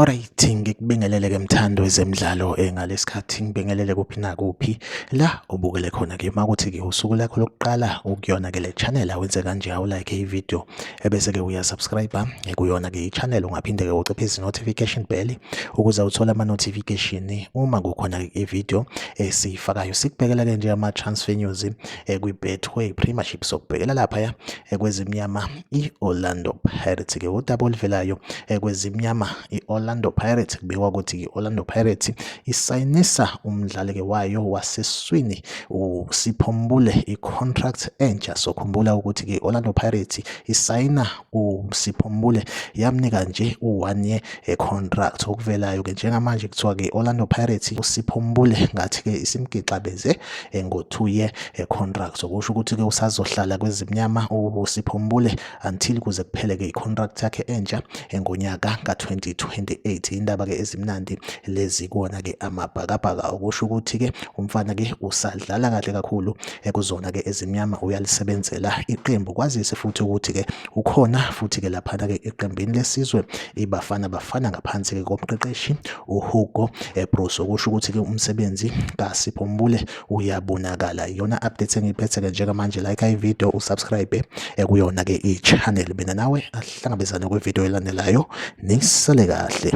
Alright, ngikubingelele ke mthando wezemidlalo ngalesikhathi ngibingelele kuphi nakuphi la ubukele khona ke makuthi ke usuku lakho lokuqala ukuyona ke le channel awenze kanje awu like i-video ebese ke uya subscribe kuyona ke i-channel ungaphinde ke uciphise notification bell ukuze uthole ama notification uma kukhona ke i-video esiyifakayo. Sikubhekela ke nje ama transfer news kwi-Betway Premiership, sokubhekela lapha kwezimnyama i-Orlando Pirates ke udaba oluvelayo kwezimnyama i-Orlando Pirates. Kubikwa ukuthi i-Orlando Pirates isayinisa umdlali ke wayo waseswini uSipho Mbule i-contract entsha. Sokhumbula ukuthi ke i-Orlando Pirates isayina uSipho Mbule yamnika nje u-one year contract. Okuvelayo ke njengamanje kuthiwa ke i-Orlando Pirates uSipho Mbule ngathi ke isimgixabeze ngo-2 year contract, okusho ukuthi ke usazohlala kwezimnyama uSipho Mbule until kuze kuphele ke i-contract yakhe entsha ngonyaka ka-2028. Indaba ke ezimnandi lezi kuwona ke amabhakabhaka, okusho ukuthi ke umfana ke usadlala kahle kakhulu kuzona ke ezimnyama, uyalisebenzela iqembu, kwazise futhi ukuthi ke ukhona futhi ke laphana ke eqembini lesizwe iBafana Bafana ngaphansi ke komqeqeshi uHugo Broos, okusho ukuthi ke umsebenzi kaSipho Mbule uyabonakala. Iyona update engiyiphethe ke njengamanje. Like i-video, usubscribe kuyona ke i-channel. Mina nawe ahlangabezane kwi-video elandelayo, nisale kahle.